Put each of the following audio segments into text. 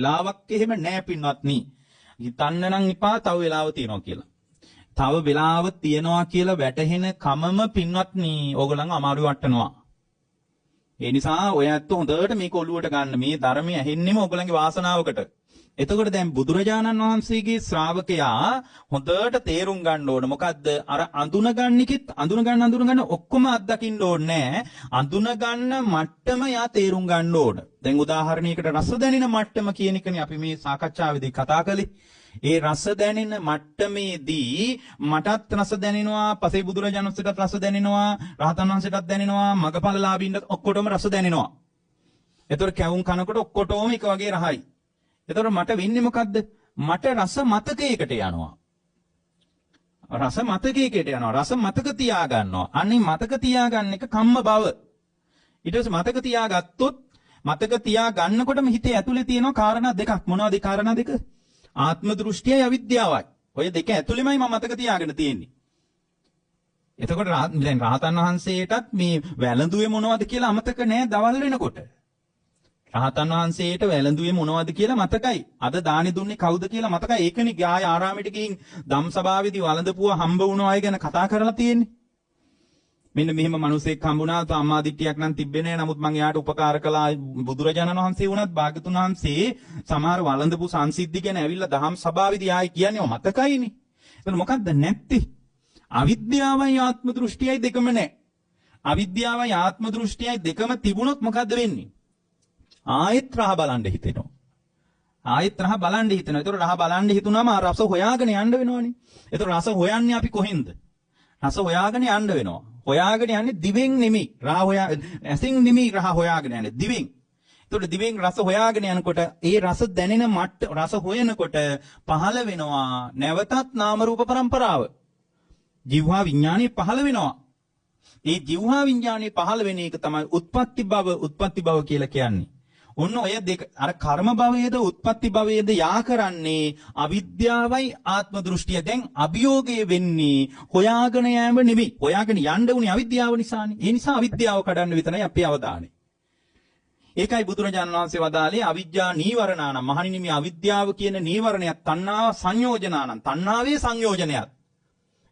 වෙලාවක් එහෙම නෑ පින්වත්නි. හිතන්න නම් එපා තව වෙලාව තියෙනවා කියලා. තව වෙලාව තියෙනවා කියලා වැටහෙන කමම පින්වත්නි ඕගොල්ලන් අමාරු වටනවා. ඒ නිසා ඔය ඇත්ත හොඳට මේක ඔලුවට ගන්න. මේ ධර්මය ඇහෙන්නෙම ඕගොල්ලන්ගේ වාසනාවකට. එතකොට දැන් බුදුරජාණන් වහන්සේගේ ශ්‍රාවකයා හොඳට තේරුම් ගන්න ඕන මොකද්ද අර අඳුන ගන්න එකෙත් අඳුන ගන්න අඳුන ගන්න ඔක්කොම අත්දකින්න ඕනේ නෑ. අඳුන ගන්න මට්ටම යා තේරුම් ගන්න ඕන. දැන් උදාහරණයකට රස දැනෙන මට්ටම කියන එකනේ අපි මේ සාකච්ඡාවේදී කතා කළේ. ඒ රස දැනෙන මට්ටමේදී මටත් රස දැනෙනවා, පසේ බුදුරජාණන් වහන්සේටත් රස දැනෙනවා, රහතන් වහන්සේටත් දැනෙනවා, මගපලලාභින්ට ඔක්කොටම රස දැනෙනවා. එතකොට කැවුම් කනකොට ඔක්කොටම එක වගේ රහයි. එතකොට මට වෙන්නේ මොකද්ද? මට රස මතකයකට යනවා. රස මතකයකට යනවා. රස මතක තියා ගන්නවා. අනේ මතක තියාගන්න එක කම්ම භව. ඊට පස්සේ මතක තියාගත්තොත් මතක තියා ගන්නකොටම හිතේ ඇතුලේ තියෙනවා කාරණා දෙකක්. මොනවද ඒ කාරණා දෙක? ආත්ම දෘෂ්ටියයි අවිද්‍යාවයි. ඔය දෙක ඇතුලේමයි මම මතක තියාගෙන තියෙන්නේ. එතකොට දැන් රහතන් වහන්සේටත් මේ වැළඳුවේ මොනවද කියලා අමතක නෑ දවල් වෙනකොට. රහතන් වහන්සේට වැළඳුවේ මොනවද කියලා මතකයි. අද දානි දුන්නේ කවුද කියලා මතකයි. ඒකනේ ගාය ආරාමෙට ගිහින් ධම් සභාවේදී වළඳපුවා හම්බ වුණ අය ගැන කතා කරලා තියෙන්නේ. මෙන්න මෙහෙම මිනිසෙක් හම්බුණා සම්මා දිට්ඨියක් නම් තිබ්බේ නෑ. නමුත් මං එයාට උපකාර කළා. බුදුරජාණන් වහන්සේ වුණත් භාග්‍යතුන් වහන්සේ සමහර වළඳපු සංසිද්ධි ගැන ඇවිල්ලා දහම් සභාවේදී ආයි කියන්නේ මතකයිනේ. එතන මොකද්ද නැත්තේ? අවිද්‍යාවයි ආත්ම දෘෂ්ටියයි දෙකම නෑ. අවිද්‍යාවයි ආත්ම දෘෂ්ටියයි දෙකම තිබුණොත් මොකද්ද වෙන්නේ? ආයෙත් රහ බලන්න හිතෙනවා. ආයෙත් රහ බලන්න හිතෙනවා. ඒතර රහ බලන්න හිතුණාම ආ රස හොයාගෙන යන්න වෙනවනේ. ඒතර රස හොයන්නේ අපි කොහෙන්ද? රස හොයාගෙන යන්න වෙනවා. හොයාගෙන යන්නේ දිවෙන් නෙමෙයි. රහ හොයා ඇසෙන් නෙමෙයි රහ හොයාගෙන යන්නේ දිවෙන්. ඒතර දිවෙන් රස හොයාගෙන යනකොට ඒ රස දැනෙන මට්ට රස හොයනකොට පහළ වෙනවා නැවතත් නාම රූප පරම්පරාව. ජීවහා විඥානය පහළ වෙනවා. ඒ ජීවහා විඥානය පහළ වෙන එක තමයි උත්පත්ති භව උත්පත්ති භව කියලා කියන්නේ. ඔන්න ඔය දෙක අර කර්ම භවයේද උත්පත්ති භවයේද යා කරන්නේ අවිද්‍යාවයි ආත්ම දෘෂ්ටිය. දැන් අභියෝගය වෙන්නේ හොයාගෙන යෑම නෙමෙයි. හොයාගෙන යන්න උනේ අවිද්‍යාව නිසානේ. ඒ නිසා අවිද්‍යාව කඩන්න විතරයි අපේ අවධානය. ඒකයි බුදුරජාණන් වහන්සේ වදාළේ අවිද්‍යා නීවරණානම්. මහණෙනි මේ අවිද්‍යාව කියන නීවරණයක් තණ්හාව සංයෝජනානම්. තණ්හාවේ සංයෝජනයක්.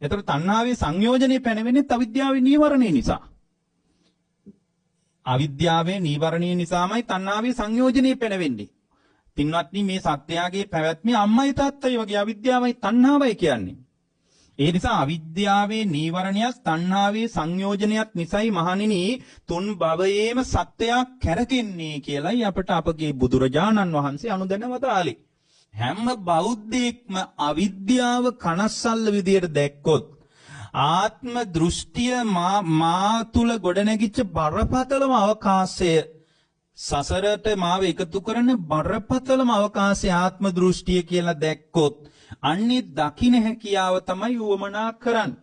එතකොට තණ්හාවේ සංයෝජනේ පැනවෙන්නේ අවිද්‍යාවේ නීවරණේ නිසා. අවිද්‍යාවේ නීවරණය නිසාමයි තණ්හාවේ සංයෝජනේ පැනවෙන්නේ. පින්වත්නි මේ සත්‍යයේ පැවැත්මේ අම්මයි තාත්තයි වගේ අවිද්‍යාවයි තණ්හාවයි කියන්නේ. ඒ නිසා අවිද්‍යාවේ නීවරණයක් තණ්හාවේ සංයෝජනයක් නිසායි මහණෙනි තුන් භවයේම සත්‍යයක් කැරකෙන්නේ කියලයි අපට අපගේ බුදුරජාණන් වහන්සේ අනුදැන වදාළේ. හැම බෞද්ධයෙක්ම අවිද්‍යාව කනස්සල්ල විදියට දැක්කොත් ආත්ම දෘෂ්ටිය මා තුල ගොඩනැගිච්ච බරපතලම අවකාශය සසරට මාව එකතු කරන බරපතලම අවකාශය ආත්ම දෘෂ්ටිය කියලා දැක්කොත් අන්නේ දකින්න හැකියාව තමයි උවමනා කරන්නේ.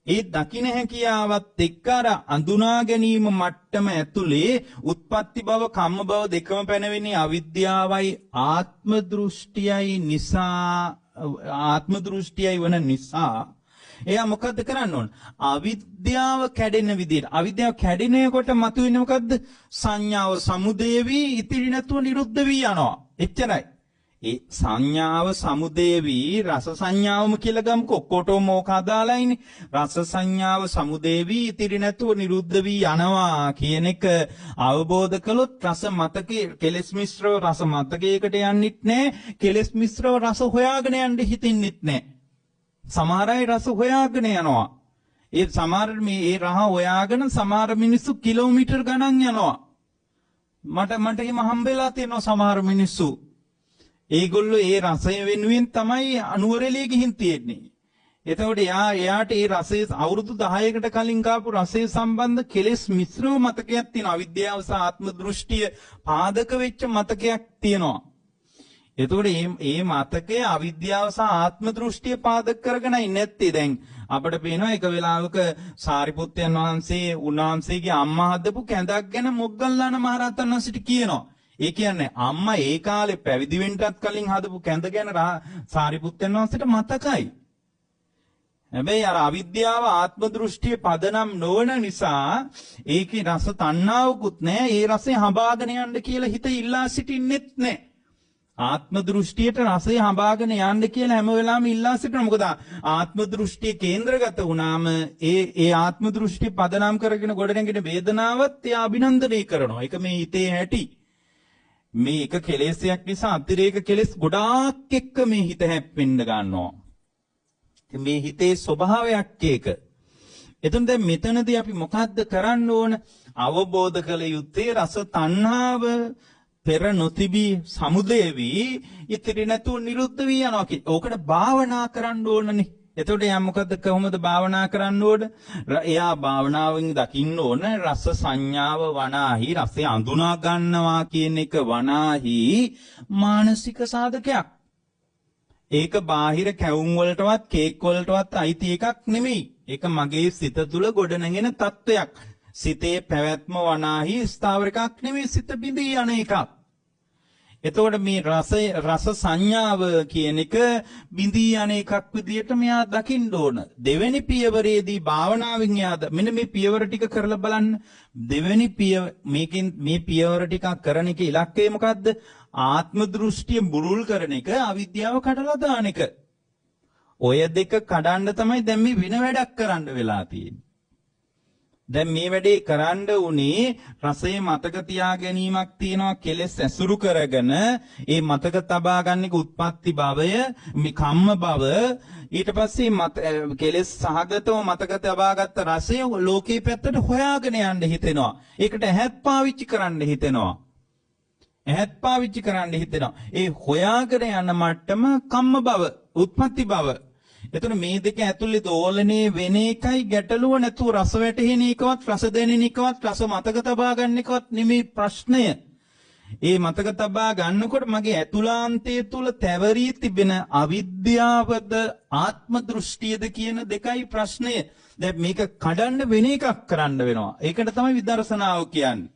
ඒ දකින්න හැකියාවත් එක්ක අර අඳුනා ගැනීම මට්ටම ඇතුලේ උත්පත්ති භව කම්ම භව දෙකම පැනවෙන්නේ අවිද්‍යාවයි ආත්ම දෘෂ්ටියයි නිසා ආත්ම දෘෂ්ටියයි වන නිසා එයා මොකද්ද කරන්න ඕන? අවිද්‍යාව කැඩෙන විදියට. අවිද්‍යාව කැඩෙනකොට මතුවෙන්නේ මොකද්ද? සංඥාව සමුදය වී ඉතිරි නැතුව නිරුද්ධ වී යනවා. එච්චරයි. ඒ සංඥාව සමුදය වී රස සංඥාවම කියලා ගමුකෝ. ඔක්කොටම ඕක අදාළයිනේ. රස සංඥාව සමුදය වී ඉතිරි නැතුව නිරුද්ධ වී යනවා කියන එක අවබෝධ කළොත් රස මතකේ කෙලෙස් මිශ්‍රව රස මතකයකට යන්නෙත් නෑ. කෙලෙස් මිශ්‍රව රස හොයාගෙන යන්න හිතෙන්නෙත් නෑ. සමහර අය රස හොයාගෙන යනවා. ඒ සමහර මේ ඒ රහ හොයාගෙන සමහර මිනිස්සු කිලෝමීටර් ගණන් යනවා. මට මට එහෙම හම්බෙලා තියෙනවා සමහර මිනිස්සු. ඒගොල්ලෝ ඒ රසය වෙනුවෙන් තමයි අනුවරඑළිය ගිහින් තියෙන්නේ. එතකොට එයාට ඒ රසය අවුරුදු 10කට කලින් කාපු රසය සම්බන්ධ කෙලෙස් මිශ්‍රව මතකයක් තියෙනවා. අවිද්‍යාව සහ ආත්ම දෘෂ්ටිය පාදක වෙච්ච මතකයක් තියෙනවා. එතකොට මේ මතකය අවිද්‍යාව සහ ආත්ම දෘෂ්ටිය පාදක කරගෙනයි නැත්තේ. දැන් අපිට පේනවා එක වෙලාවක සාරිපුත්තයන් වහන්සේ උන්වහන්සේගේ අම්මා හදපු කැඳක් ගැන මොග්ගල්ලාන මහරහතන් වහන්සේට කියනවා. ඒ කියන්නේ අම්මා ඒ කාලේ පැවිදි වෙන්නටත් කලින් හදපු කැඳ ගැන සාරිපුත්තයන් වහන්සේට මතකයි. හැබැයි අර අවිද්‍යාව ආත්ම දෘෂ්ටිය පදනම් නොවන නිසා ඒකේ රස තණ්හාවකුත් නෑ. ඒ රසය හඹාගෙන යන්න කියලා හිත ඉල්ලා සිටින්නෙත් නෑ. ආත්ම දෘෂ්ටියට රසය හඹාගෙන යන්න කියලා හැම වෙලාවෙම ඉල්ලා සිටිනවා. මොකද ආත්ම දෘෂ්ටිය කේන්ද්‍රගත වුණාම ඒ ඒ ආත්ම දෘෂ්ටිය පදනම් කරගෙන ගොඩනැගෙන වේදනාවත් එයා අභිනන්දනය කරනවා. ඒක මේ හිතේ හැටි. මේ එක කෙලෙසයක් නිසා අතිරේක කෙලෙස් ගොඩාක් එක්ක මේ හිත හැප්පෙන්න ගන්නවා. ඉතින් මේ හිතේ ස්වභාවයක් ඒක. එතන දැන් මෙතනදී අපි මොකද්ද කරන්න ඕන? අවබෝධ කළ යුත්තේ රස තණ්හාව පෙර නොතිබී සමුදය වී ඉතිරි නැතුව නිරුද්ධ වී යනවා කිය. ඕකට භාවනා කරන්න ඕනනේ. එතකොට එයා මොකද්ද කොහොමද භාවනා කරන්න ඕන? එයා භාවනාවෙන් දකින්න ඕන රස සංඥාව වනාහි රසය අඳුනා ගන්නවා කියන එක වනාහි මානසික සාධකයක්. ඒක බාහිර කැවුම් වලටවත් කේක් වලටවත් අයිති එකක් නෙමෙයි. ඒක මගේ සිත තුළ ගොඩනැගෙන තත්වයක්. සිතේ පැවැත්ම වනාහි ස්ථාවර එකක් නෙමෙයි, සිත බිඳී යන එකක්. එතකොට මේ රස සංඥාව කියන එක බිඳී යන එකක් විදියට මෙයා දකින්න ඕන. දෙවෙනි පියවරේදී භාවනාවෙන් එයා මෙන්න මේ පියවර ටික කරලා බලන්න. දෙවෙනි මේකෙන් මේ පියවර ටිකක් කරන එකේ ඉලක්කය මොකද්ද? ආත්ම දෘෂ්ටිය බුරුල් කරන එක, අවිද්‍යාව කඩලා දාන එක. ඔය දෙක කඩන්න තමයි දැන් මේ වෙන වැඩක් කරන්න වෙලා තියෙන්නේ. දැන් මේ වැඩේ කරන්න උනේ රසයේ මතක තියා ගැනීමක් තියෙනවා, කෙලෙස් ඇසුරු කරගෙන ඒ මතක තබා ගන්න එක උත්පත්ති භවය, මේ කම්ම භව, ඊට පස්සේ කෙලෙස් සහගතව මතක තබාගත්ත රසය ලෝකේ පැත්තට හොයාගෙන යන්න හිතෙනවා. ඒකට ඇහත් පාවිච්චි කරන්න හිතෙනවා. ඇහත් පාවිච්චි කරන්න හිතෙනවා. ඒ හොයාගෙන යන මට්ටම කම්ම භව, උත්පත්ති භව. එතන මේ දෙක ඇතුලේ දෝලනේ වෙන එකයි ගැටලුව නැතුව රස වැටහෙන එකවත් රස දැනෙන එකවත් රස මතක තබා ගන්න එකවත් නෙමෙයි ප්‍රශ්නය. ඒ මතක තබා ගන්නකොට මගේ ඇතුළාන්තය තුල තැවරී තිබෙන අවිද්‍යාවද ආත්ම දෘෂ්ටියද කියන දෙකයි ප්‍රශ්නය. දැන් මේක කඩන්න වෙන එකක් කරන්න වෙනවා. ඒකට තමයි විදර්ශනාව කියන්නේ.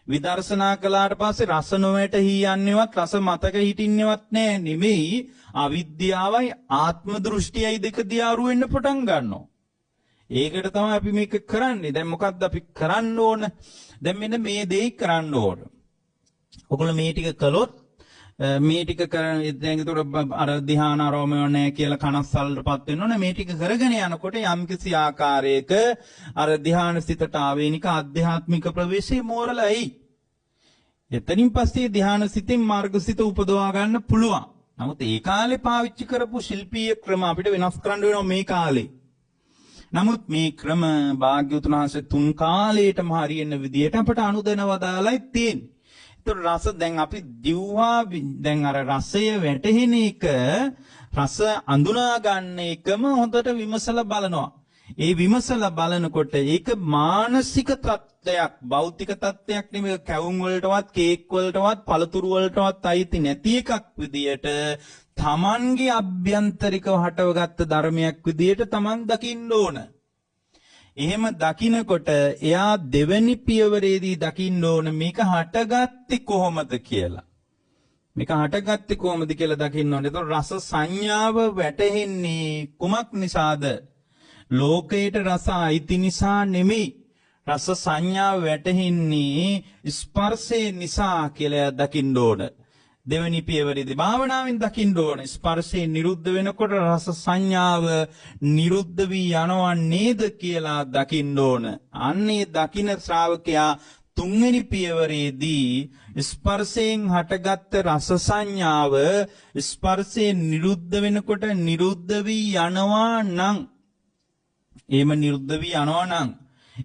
විදර්ශනා කළාට පස්සේ රස නොවැටහි යන්නේවත් රස මතක හිටින්නේවත් නෑ නෙමෙයි, අවිද්‍යාවයි ආත්ම දෘෂ්ටියයි දෙක දියාරු වෙන්න පටන් ගන්නවා. ඒකට තමයි අපි මේක කරන්නේ. දැන් මොකද්ද අපි කරන්න ඕන? දැන් මෙන්න මේ දේ කරන්න ඕන. ඔයගොල්ලෝ මේ ටික කළොත් මේ ටික කරන දැන් ඒතකොට අර ධ්‍යාන ආරෝමය නැහැ කියලා කනස්සල්ලටපත් වෙන්න ඕනේ. මේ ටික කරගෙන යනකොට යම්කිසි ආකාරයක අර ධ්‍යාන සිතට ආවේනික ආධ්‍යාත්මික ප්‍රවේශය මෝරලා එයි. එතනින් පස්සේ ධ්‍යාන සිතින් මාර්ග සිත උපදවා ගන්න පුළුවන්. නමුත් ඒ කාලේ පාවිච්චි කරපු ශිල්පීය ක්‍රම අපිට වෙනස් කරන්න වෙනවා මේ කාලේ. නමුත් මේ ක්‍රම භාග්‍යවතුන් වහන්සේ තුන් කාලයටම හරියන විදියට අපට අනුදැන වදාළයි තියෙන්නේ. ඒතර රස දැන් අපි දිව්වා දැන් අර රසය වැටහෙන එක, රස අඳුනා ගන්න එකම හොඳට විමසලා බලනවා. ඒ විමසලා බලනකොට ඒක මානසික තත්ත්වයක්, භෞතික තත්ත්වයක් නෙමෙයි. කැවුම් වලටවත් කේක් වලටවත් පළතුරු වලටවත් අයිති නැති එකක් විදියට තමන්ගේ අභ්‍යන්තරිකව හටවගත්ත ධර්මයක් විදියට තමන් දකින්න ඕන. එහෙම දකිනකොට එයා දෙවැනි පියවරේදී දකින්න ඕන මේක හටගත්තේ කොහොමද කියලා. මේක හටගත්තේ කොහොමද කියලා දකින්න ඕනේ. එතකොට රස සංඥාව වැටහෙන්නේ කුමක් නිසාද? ලෝකයට රස අයිති නිසා නෙමෙයි. රස සංඥාව වැටහෙන්නේ ස්පර්ශය නිසා කියලා දකින්න ඕන. දෙවැනි පියවරේදී භාවනාවෙන් දකින්න ඕන. ස්පර්ශය නිරුද්ධ වෙනකොට රස සංඥාව නිරුද්ධ වී යනවා නේද කියලා දකින්න ඕන. අන්නේ දකින ශ්‍රාවකයා තුන්වෙනි පියවරේදී ස්පර්ශයෙන් හටගත්ත රස සංඥාව ස්පර්ශය නිරුද්ධ වෙනකොට නිරුද්ධ වී යනවා නම්, එහෙම නිරුද්ධ වී යනවා නම්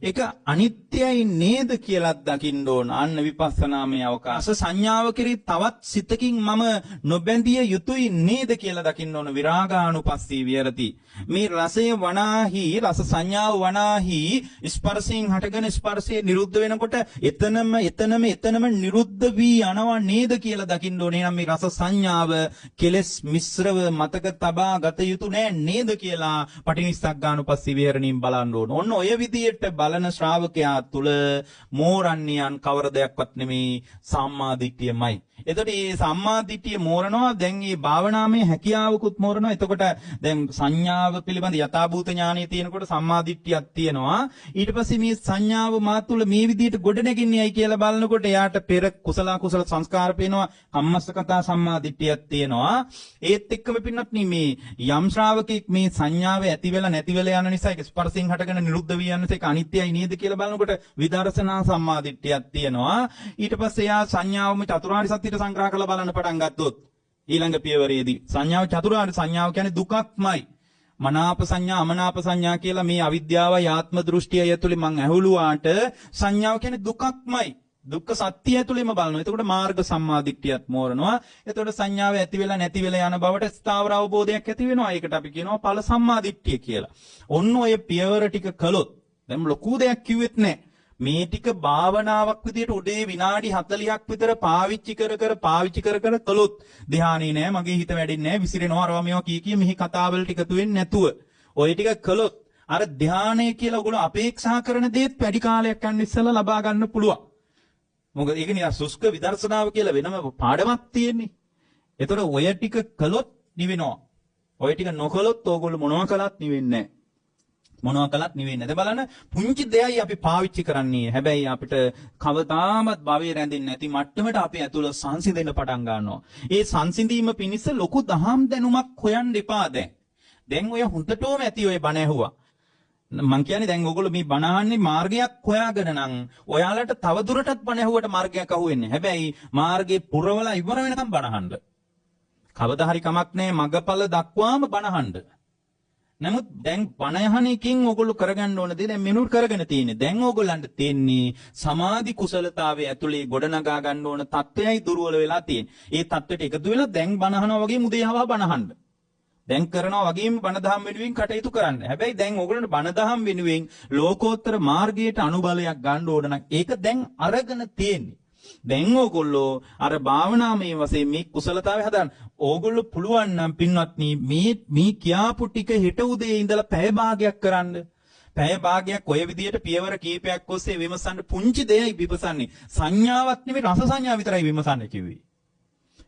ඒක අනිත්‍යයි නේද කියලාත් දකින්න ඕන. අන්න විපස්සනාමය අවකාශ සංඥාව කෙරෙහි තවත් සිතකින් මම නොබැඳිය යුතුයි නේද කියලා දකින්න ඕන. විරාගානුපස්සී විහෙරති. මේ රසය වනාහි, රස සංඥාව වනාහි ස්පර්ශයෙන් හටගෙන ස්පර්ශය නිරුද්ධ වෙනකොට එතනම එතනම එතනම නිරුද්ධ වී යනවා නේද කියලා දකින්න ඕනේ. එහෙනම් මේ රස සංඥාව කෙලස් මිශ්‍රව මතක තබා ගත යුතු නෑ නේද කියලා පටිනිස්සග්ගානුපස්සී විහරණින් බලන්න ඕන. ඔන්න ඔය විදියට බලන ශ්‍රාවකයා තුල මෝරණ්‍යයන් කවර දෙයක්වත් නෙමෙයි, සම්මා දිට්ඨියමයි. එතකොට මේ සම්මා දිට්ඨිය මෝරනවා. දැන් මේ භාවනාමය හැකියාවකුත් මෝරනවා. එතකොට දැන් සංඥාව පිළිබඳ යථාභූත ඥානය තියෙනකොට සම්මා දිට්ඨියක් තියෙනවා. ඊට පස්සේ මේ සංඥාව මා තුළ මේ විදිහට ගොඩ නැගින්නේ ඇයි කියලා බලනකොට එයාට පෙර කුසල අකුසල සංස්කාර පේනවා. කම්මස්සකතා සම්මා දිට්ඨියක් තියෙනවා. ඒත් එක්කම පින්නත් මේ යම් ශ්‍රාවකෙක් මේ සංඥාව ඇති වෙලා නැති වෙලා යන නිසා, ඒක ස්පර්ශයෙන් හටගෙන නිරුද්ධ වී යන නිසා ඒක අනිත්‍යයි නේද කියලා බලනකොට විදර්ශනා සම්මා දිට්ඨියක් තියෙනවා. ඊට පස්සේ එයා සංඥාවම චතුරාර්ය සත්‍යයට සංග්‍රහ කරලා බලන්න පටන් ගත්තොත් ඊළඟ පියවරේදී සංඥාව චතුරාර්ය සංඥාව කියන්නේ දුකක්මයි. මනාප සංඥා අමනාප සංඥා කියලා මේ අවිද්‍යාවයි ආත්ම දෘෂ්ටියයි ඇතුලේ මං ඇහුලුවාට සංඥාව කියන්නේ දුකක්මයි. දුක්ඛ සත්‍ය ඇතුලේම බලනවා. එතකොට මාර්ග සම්මාදිට්ඨියත් මෝරනවා. එතකොට සංඥාව ඇති වෙලා නැති වෙලා යන බවට ස්ථාවර අවබෝධයක් ඇති වෙනවා. ඒකට අපි කියනවා ඵල සම්මාදිට්ඨිය කියලා. ඔන්න ඔය පියවර ටික කළොත් දැන් ලොකු දෙයක් කිව්වෙත් නෑ. මේ ටික භාවනාවක් විදියට උදේ විනාඩි 40ක් විතර පාවිච්චි කර කර පාවිච්චි කර කර කළොත් ධ්‍යානෙ නෑ, මගේ හිත වැඩෙන්නේ නෑ, විසිරෙනවා, අරවා මේවා කී කී මෙහි කතාවලට එකතු වෙන්නේ නැතුව ඔය ටික කළොත් අර ධ්‍යානය කියලා ඔයගොල්ලෝ අපේක්ෂා කරන දේත් වැඩි කාලයක් යන ඉස්සෙල්ලා ලබා ගන්න පුළුවන්. මොකද ඒක නිකන් සුෂ්ක විදර්ශනාව කියලා වෙනම පාඩමක් තියෙන්නේ. ඒතකොට ඔය ටික කළොත් නිවෙනවා. ඔය ටික නොකළොත් ඕගොල්ලෝ මොනවා කළත් නිවෙන්නේ නෑ. මොනවා කළත් නිවෙන්නේ නැහැ. දැන් බලන්න පුංචි දෙයයි අපි පාවිච්චි කරන්නේ. හැබැයි අපිට කවදාමත් භවයේ රැඳෙන්නේ නැති මට්ටමට අපි ඇතුළ සංසිඳෙන්න පටන් ගන්නවා. ඒ සංසිඳීම පිණිස ලොකු දහම් දැනුමක් හොයන්න එපා දැන්. දැන් ඔය හොඳටම ඇති ඔය බණ ඇහුවා. මං කියන්නේ දැන් ඔයගොල්ලෝ මේ බණ අහන්නේ මාර්ගයක් හොයාගෙන නම් ඔයාලට තව දුරටත් බණ ඇහුවට මාර්ගයක් අහුවෙන්නේ. හැබැයි මාර්ගේ පුරවලා ඉවර වෙනකම් බණ අහන්න. කවදා හරි කමක් නැහැ මගපල දක්වාම බණ අහන්න. නමුත් දැන් බණ අහන එකකින් ඔයගොල්ලෝ කරගන්න ඕන දේ දැන් මෙනුර් කරගෙන තියෙන්නේ. දැන් ඔයගොල්ලන්ට තියෙන්නේ සමාධි කුසලතාවයේ ඇතුලේ ගොඩනගා ගන්න ඕන තත්වයයි දුර්වල වෙලා තියෙන්නේ. ඒ තත්වයට එකතු වෙලා දැන් බණ අහනවා වගේම උදේ හවා බණ අහන්න. දැන් කරනවා වගේම බණ දහම් වෙනුවෙන් කටයුතු කරන්න. හැබැයි දැන් ඔයගොල්ලන්ට බණ දහම් වෙනුවෙන් ලෝකෝත්තර මාර්ගයට අනුබලයක් ගන්න ඕන නම් ඒක දැන් අරගෙන තියෙන්නේ. දැන් ඕගොල්ලෝ අර භාවනාමය වශයෙන් මේ කුසලතාවය හදන්න. ඕගොල්ලෝ පුළුවන් නම් පින්වත්නි මේ මේ කියාපු ටික හෙට උදේ ඉඳලා පැය භාගයක් කරන්න. පැය භාගයක් ඔය විදියට පියවර කීපයක් ඔස්සේ විමසන්න. පුංචි දෙයයි විමසන්නේ. සංඥාවක් නෙමෙයි රස සංඥා විතරයි විමසන්න කිව්වේ.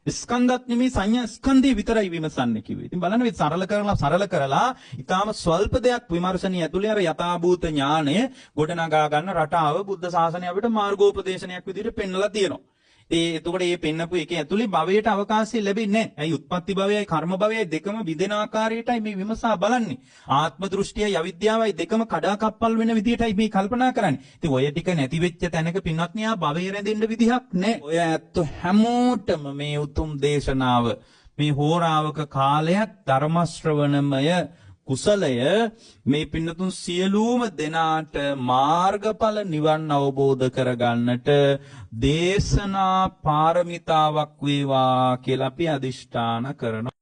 ස්කන්ධත් නෙමෙයි සංඥා ස්කන්ධය විතරයි විමසන්න කිව්වේ. ඉතින් බලන්න මේ සරල කරලා සරල කරලා ඊටාම ස්වල්ප දෙයක් විමර්ශනීය ඇතුලේ අර යථාභූත ඥානය ගොඩනගා ගන්න රටාව බුද්ධ ශාසනය අපිට මාර්ගෝපදේශනයක් විදිහට පෙන්වලා තියෙනවා. ඒ එතකොට මේ පෙන්නපු එකේ ඇතුලේ භවයට අවකාශය ලැබෙන්නේ නැහැ. ඇයි උත්පත්ති භවයයි කර්ම භවයයි දෙකම විදෙන ආකාරයටයි මේ විමසා බලන්නේ. ආත්ම දෘෂ්ටියයි අවිද්‍යාවයි දෙකම කඩාකප්පල් වෙන විදිහටයි මේ කල්පනා කරන්නේ. ඉතින් ඔය ටික නැති වෙච්ච තැනක පින්වත්නි ආ භවය රැඳෙන්න විදිහක් නැහැ. ඔය ඇත්ත හැමෝටම මේ උතුම් දේශනාව මේ හෝරාවක කාලයක් ධර්ම ශ්‍රවණමය කුසලය මේ පින්නතුන් සියලුම දෙනාට මාර්ගඵල නිවන් අවබෝධ කරගන්නට දේශනා පාරමිතාවක් වේවා කියලා අපි අදිෂ්ඨාන කරනවා.